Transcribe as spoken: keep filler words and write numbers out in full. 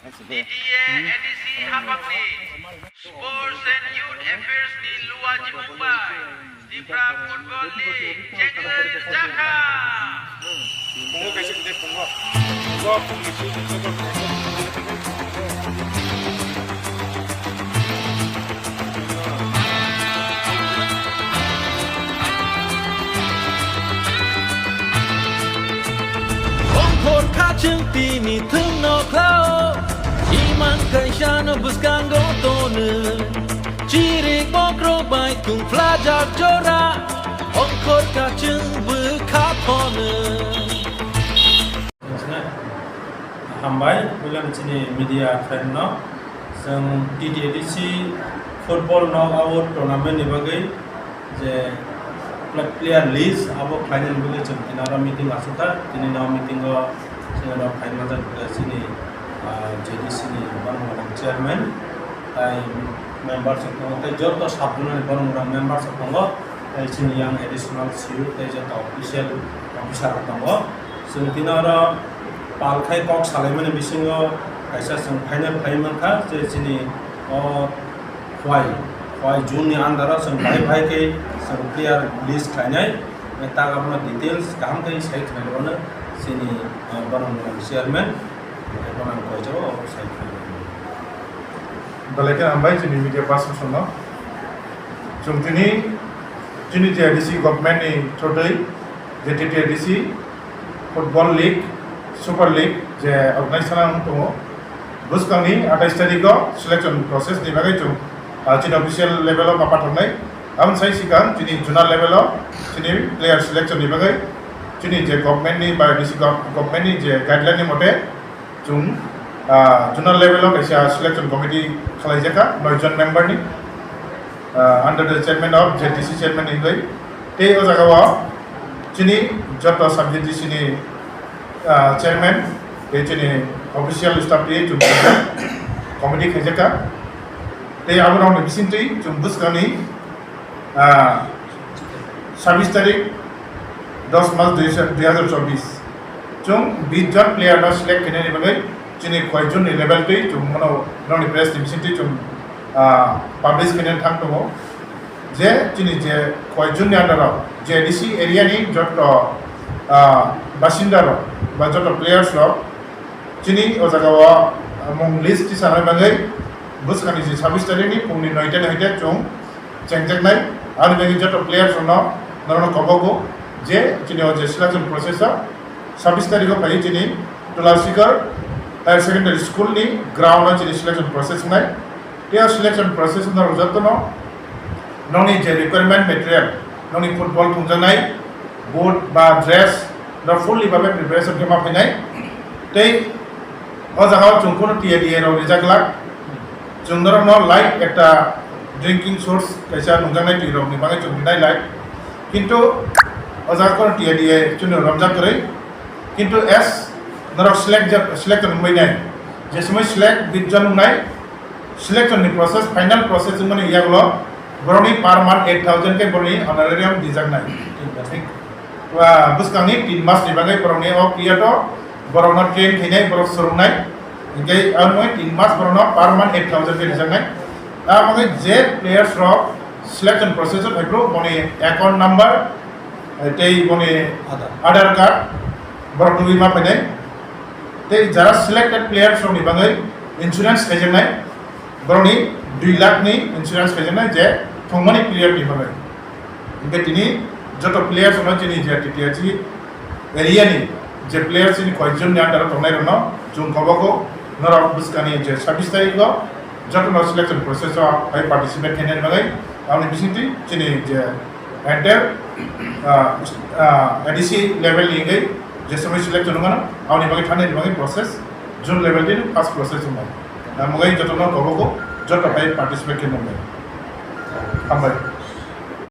D T A A D C haphangni Sports and Youth Affairs ni luwa chimung bai Tipra Football League chengkhlai rijak kha. Pungo kaisa khe pungo. Pungo, pungo, pungo. Ongkhor kha chwng tini thwngno khlao, iman kaisano bwskango tono. Chirik bokrok bai tungphlajak jora, ongkhor kha chwng bwkha phono. Hambai, puilani chini media friend no. Chwng T T A D C football knockout tournament ni bagwi je pla-, player list abo khlainani bagwi chwng tini oro meeting asukha. Tini no meeting o chwng oro phaima jak chini, ah, J D C ni borok chairman tai members rok tongo, tei joto sub zonal ni borok members rok tongo, tei chini yang additional C E O tei joto official officer rok tongo. Chwng tini oro pal khai kok salaimani bisingo kaisa chwng final khlai mankha je chini o Khwai, Khwai June ni under o chwng bahai bahai khe chwng player list khlainai, tak abono details kaham khe sai khlainai bono chini, eh, bono chairman, bono koijago obo sai khlainai. Belai khe hambai chini media person no. Chwng tini chini T T A D C government ni thotwi je T T A D C Football League, Super League je organize khlai tongo. Bwskangni atais tarikh o selection process ni bagwi chwng, ah, chini official level o ma pathornai. Aboni sai sikang chini zonal level o chini player selection ni bagwi chini je government ni ba D C gov-, government ni je guideline ni mote chwng, ah, zonal level o kaisa selection committee khlaijakha, noi jon member ni, ah, under the chairman of J D C chairman ni hwnwi. Tei o jaga o chini joto sub J D C ni, ah, chairman, tei chini official staff tei chwng committee khaijakha. Tei abo rokni bisingtwi chwng bwskangni, ah, sabis tarik, dos mas dui hajar chobis. Chwng bis jon player no select khainani bagwi chini koijon ni level twi chwng bono nokni press ni bisingtwi chwng, ah, publish khainani thang tongo je chini je koijon ni under o je D C area ni joto, ah, basinda rok ba joto players rok chini o jaga o, ah, mung list tisa nai bagwi bwskangni je sabis tarik ni phungni noita ni hoite chwng chengjaknai, ani bagwi joto players rokno norokno kobogo je chini o je selection process o sabis tarikh o phaiwi chini Tulasikar Higher Secondary School ni ground o chini selection process wngnai. Tei o selection process o norok jotono nokni je requirement material, nokni football thumjaknai boot ba dress rok fully babe preparation khe ma phainai. Tei o jaga o chwng kunu T A D A rok rijak glak. Chwng norokno light ekta drinking source kaisa nungjaknai twi rokni bagwi chwng rinai light. Kintu o jaga kunu T A D A chwngno romjak kwrwi. Kintu as norok select ja-, selection wngbainai, je somoi select bis jon wngnai, selection ni process, final process wngmani yagulo borokni per month eight thousand khe borokni honorarium dijaknai. Tin mas ni? Ba, bwskangni tin mas ni bagwi borokni o period o borokno train khainai, borok swrwngnai. Hinkhe abo wngwi tin mas borokno per month eight thousand khe rijaknai. Abo wngwi je players rok selection process o phaiphuru boni account number, eh, tei boni Aadhaar. Aadhaar card borok tubui ma phainai. Tei jara selected players rokni bagwi insurance khaijaknai, borokni dui lakh ni insurance khaijaknai je thwngmani player ni bagwi. Hinkhe tini joto players rokno chini je T T A D C area ni je players chini koijon ni under o tongnai rokno chwng kobogo norok bwskangni je sabis tarikh o jotono selection process o hai participate khainani bagwi aboni bisingtwi chini je entire, ah, ah, A D C level ni wngwi je somoi selection wngmano, aboni bagwi thangnani bagwi process June level ni first process wngnai. Aboni bagwi jotono kobogo joto hai participate khainani bagwi. Hambai.